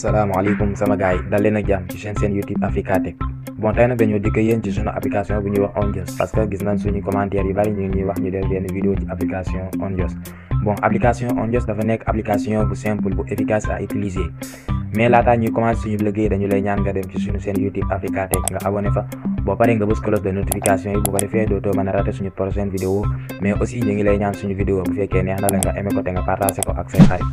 Assalamualaikum sama gars yi dal leen ak jàmm ci seen YouTube Africa Tech. Bon tey nag dañoo dikk yéen ci sunu application bu ñuy wax Ondjos parce que gis nañ suñu commentaire yu bari ñu ngi ñuy wax ñu def benn vidéo ci application Ondjos. Bon application Ondjos dafa nekk application bu simple bu efficace à utiliser mais laata ñuy commencer suñu liggéey dañu lay ñaan nga dem ci suñu seen YouTube Africa Tech nga abonné fa boo paree nga bës cloche de notification yi bu ko defee dootoo mën a rater suñu prochaine vidéo mais aussi ñu ngi lay ñaan suñu vidéo bu fekkee neex na la nga aimé ko te nga partagé ko ak say xarit.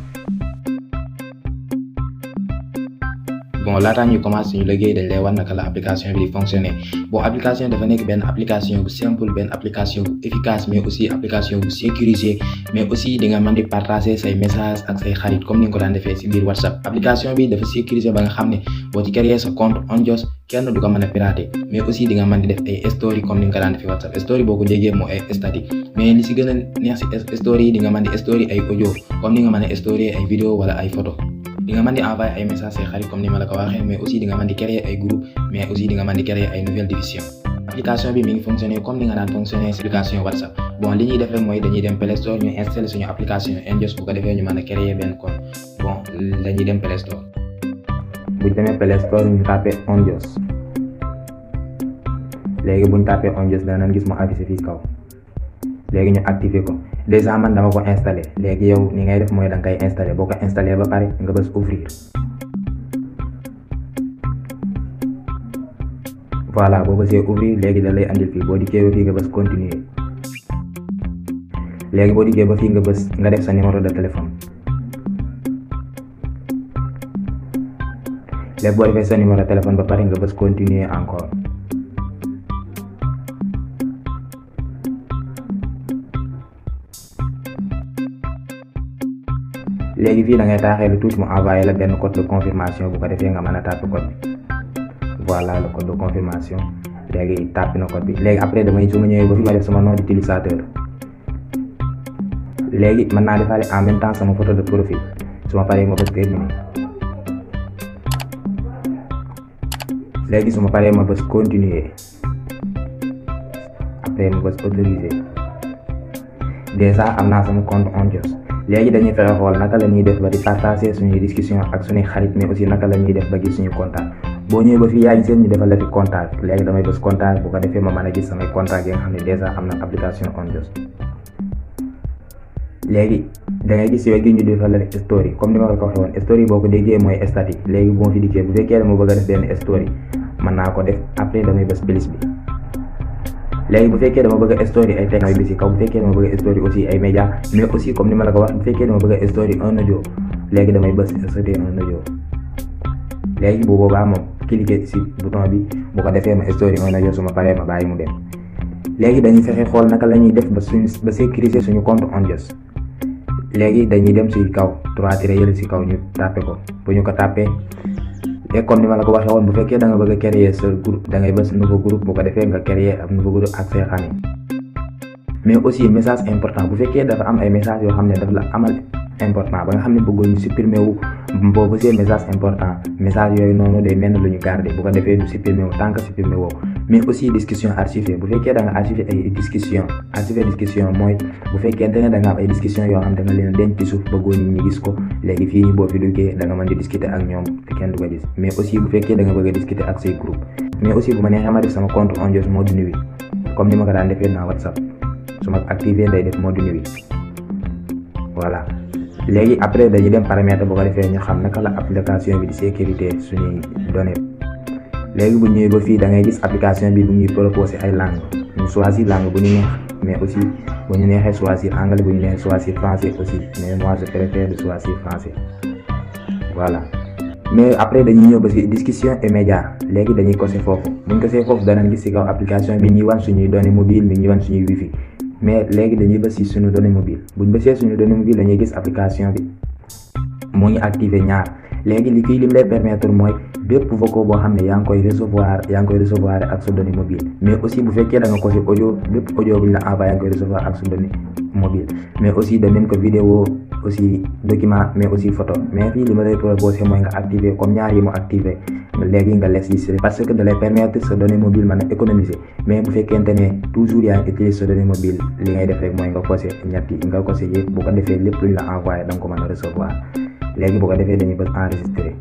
Bon laata ñuy commencer suñu liggéey dañ lay wan naka la application bi di fonctionner. Bon application dafa nekk benn application bu simple benn application bu efficace mais aussi application bu sécurisé mais aussi di nga mën di partager say message ak say xarit comme ni nga ko daan defee si biir WhatsApp. Application bi dafa sécurisé ba nga xam ne boo ci créer sa compte Ondjos kenn du ko mën a pirater mais aussi di nga mën di def ay story comme ni nga ko daan defee WhatsApp. Story boo ko déggee moo ay statique mais li si gën a neex si story yi di nga mën di story ay audio comme ni nga mën a story ay vidéo wala ay photo. Di nga mën di envoyer ay messages say xarit comme ni ma la ko waxee mais aussi di nga mën di créer ay groupe mais aussi di nga mën di créer ay nouvelles divisions. Application bi mi ngi fonctionner comme ni nga daan fonctionner si application WhatsApp. Bon li ñuy def rek mooy dañuy dem Play Store ñu installer suñu application Ondjos bu ko defee ñu mën a créer benn compte. Bon dañuy dem Play Store. bu ñu demee Play Store ñu tapé Ondjos léegi bu ñu tapé Ondjos danañ gis mu affiché fii kaw léegi ñu activer ko. Déjà man dama ko installé léegi yow ni ngay def mooy da nga koy installé boo ko installé ba pare nga bës ouvrir voilà boo bësee ouvrir léegi da lay andil fii boo dikkee ba fii nga bës continuer léegi boo dikkee ba fii nga bës nga def sa numéro de téléphone léegi boo defee sa numéro de téléphone ba pare nga bës continuer encore. léegi fii da ngay taaxee lu tuuti mu envoyé la benn code de confirmation bu ko defee nga mën a tàpp code bi voilà le code de confirmation léegi tàpp na code bi léegi après damay su ma ñëwee ba fi ma def sama nom d'utilisateur léegi mën naa defaale en même temps sama photo de profil su ma paree ma bës terminer léegi su ma paree ma bës continuer après ma bës autoriser déjà am naa sama compte Ondjos. léegi dañuy fexe xool naka la ñuy def ba di partager suñuy discussion ak suñuy xarit mais aussi naka la ñuy def ba gis suñu contact boo ñëwee ba fii yaa ngi seen ñu defal la fi contact léegi damay bës contact bu ko defee ma mën a gis samay contact yi nga xam ne déjà am na application Ondjos. léegi da ngay gis yooyu gi ñu defal la fi story comme ni ma ko waxee woon story boo ko déggee mooy statique léegi bu ma fi dikkee bu fekkee dama bëgg a def benn story mën naa ko def après damay bës plus bi. léegi bu fekkee dama bëgg a story ay texte bi ci kaw bu fekkee dama bëgg a story aussi ay média mais aussi comme ni ma la ko wax bu fekkee dama bëgg a story un audio léegi damay bës insérer un audio léegi bu boobaa moom cliquer ci bouton bi bu ko defee ma story un audio su ma paree ma bàyyi mu dem. léegi dañuy fexe xool naka la ñuy def ba sécuriser suñu compte Ondjos léegi dañuy dem ci kaw 3 tiret yële ci kaw ñu tapé ko bu ñu ko tapé et comme ni ma la ko waxee woon bu fekkee da nga bëgg a créer sa groupe da ngay bës nouveau groupe bu ko defee nga créer ab nouveau groupe ak say xarit mais aussi message important bu fekkee dafa am ay message yoo xam ne daf la amal important ba nga xam ne bëggoo ñu supprimer wu boo bësee message important message yooyu noonu day mel lu ñu garder bu ko defee du supprimer wu tant que supprimer woo mais aussi discussion archivée bu fekkee da nga archiver ay discussion mooy bu fekkee da nga am ay discussion yoo xam ne da nga leen denc ci suuf bëggoo nit ñi gis ko léegi fii nii boo fi duggee da nga mën di discuter ak ñoom te kenn du ko gis mais aussi bu fekkee da nga bëgg a discuter ak say groupe mais aussi bu ma neexee ma def sama compte Ondjos mode nuit comme ni ma ko daan defee naa WhatsApp su ma activer day def mode nuit voilà. léegi après dañuy dem paramètre bu ko defee ñu xam naka la application bi di sécurité suñuy données léegi bu ñëwee ba fii da ngay gis application bi bu ñuy proposer ay langues ñu choisir langue bu ñu neex mais aussi bu ñu neexee choisir anglais bu ñu neexee choisir français aussi mais moi je préfère de choisir français voilà. mais après dañuy ñëw ba ci discussion et média léegi dañuy cocher foofu bu ñu cocher foofu danañ gis ci kaw application bi ñuy wan suñuy données mobile mi ñuy wan suñuy wifi mais léegi dañuy bës ci suñu données mobile bu ñu bësee suñu données mobile dañuy gis application bi moo ñu activé ñaar léegi li kii lim lay permettre mooy bépp vocaux boo xam ne yaa ngi koy recevoir ak sa données mobile mais aussi bu fekkee da nga ko ci audio bépp audio bu ñu la envoyé yaa ngi koy recevoir ak sa données mobile mais aussi de même que vidéo aussi document mais aussi photo mais fii li ma lay proposé mooy nga activer comme ñaar yi mu activé léegi nga les yi parce que da lay permettre sa données mobile mën a économiser mais bu fekkente ne toujours yaa ngi utiliser sa données mobile li ngay def rek mooy nga coché ñetti nga coché yëpp bu ko defee lépp luñ la envoyé da nga ko mën a recevoir léegi bu ko defee dañuy bës enregistrer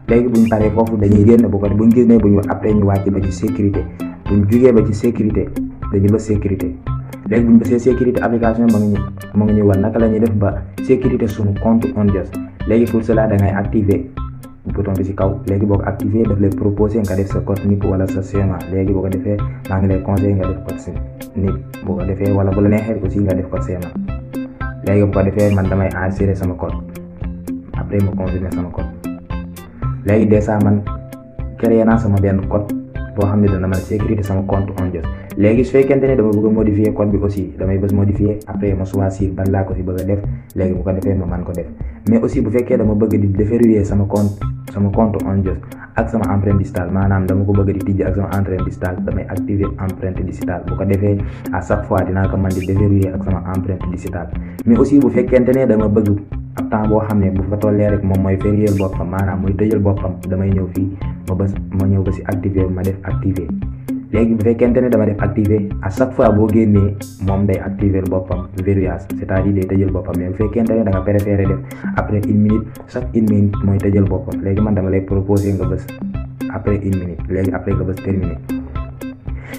léegi buñ paree foofu dañuy génn bu ko buñ génnee buñ après ñu wàcc ba ci sécurité buñ jugee ba ci sécurité dañu ba sécurité léegi buñ bësee sécurité application mu ngi ñuy wan naka la ñuy def ba sécurité suñu compte Ondjos. léegi pour cela da ngay activer bouton bi ci kaw léegi boo ko activer daf lay proposer nga def sa code NIP wala sa schéma léegi boo ko defee maa ngi lay conseiller nga def code NIP boo ko defee wala bu la neexee aussi nga def code schéma léegi bu ko defee man damay insérer sama code après ma confirmer sama code léegi déjà man créé naa sama benn code boo xam ne dana mën a sécurité sama compte Ondjos. léegi su fekkente ne dama bëgg a modifier code bi aussi damay bës modifier après ma choisir ban laa ko ci bëgg a def léegi bu ko defee ma man ko def mais aussi bu fekkee dama bëgg di déverrouiller sama compte Ondjos ak sama empreinte digitale maanaam dama ko bëgg di tijji ak sama empreinte digitale damay activer empreinte digitale bu ko defee à chaque fois dinaa ko mën di déverrouiller ak sama empreinte digitale. mais aussi bu fekkente ne dama bëgg ab temps boo xam ne bu fa tollee rek moom mooy verrouiller boppam maanaam muy tëjal boppam damay ñëw fii ma ñëw ba ci activer ma def activer. léegi bu fekkente ne dama def activer à chaque fois boo génnee moom day activer boppam verrouillage c'est-à-dire day tëjal boppam mais bu fekkente ne da nga préférer def après une minute chaque une minute mooy tëjal boppam léegi man dama lay proposer nga bës après une minute léegi après nga bës terminer.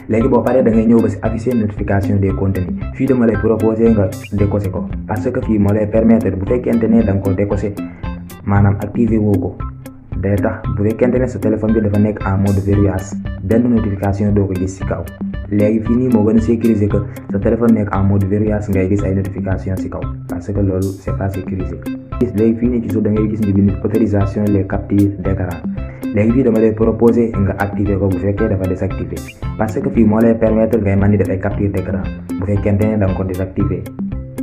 léegi boo paree da ngay ñëw ba ci afficher notification des contenus fii dama lay proposer nga décocher ko parce que fii moo lay permettre bu fekkente ne da nga ko décocher maanaam activer woo ko day tax bu fekkente ne sa téléphone bi dafa nekk en mode verrouillage benn notification doo ko gis ci kaw. léegi fii nii moo gën a sécuriser que sa téléphone nekk en mode verrouillage ngay gis ay notification ci kaw parce que loolu c'est pas sécurisé. léegi fii nii ci suuf da ngay gis ñu bind autorisation les captures d'écran léegi fii dama lay proposer nga activer ko bu fekkee dafa désactiver parce que fii moo lay permettre ngay mën di def ay capture d'écran bu fekkente ne da nga ko désactiver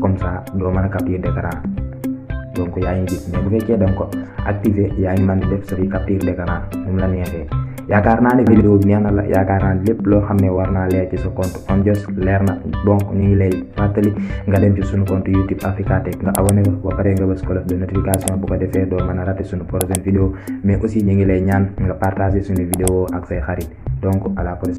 comme ça doo mën a capture d'écran donc yaa ngi gis mais bu fekkee da nga ko activer yaa ngi mën di def sa capture d'écran moom la neexee. yaakaar naa ne vidéo bi neex na la yaakaar naa ne lépp loo xam ne war naa leer ci sa compte Ondjos leer na donc ñu ngi lay fàttali nga dem ci suñu compte YouTube Africa Tech nga abonné ko ba pare nga bës cloche de notification bu ko defee doo mën a rater suñu prochaine vidéo mais aussi ñu ngi lay ñaan nga partager suñu vidéo ak say xarit donc à la prochaine.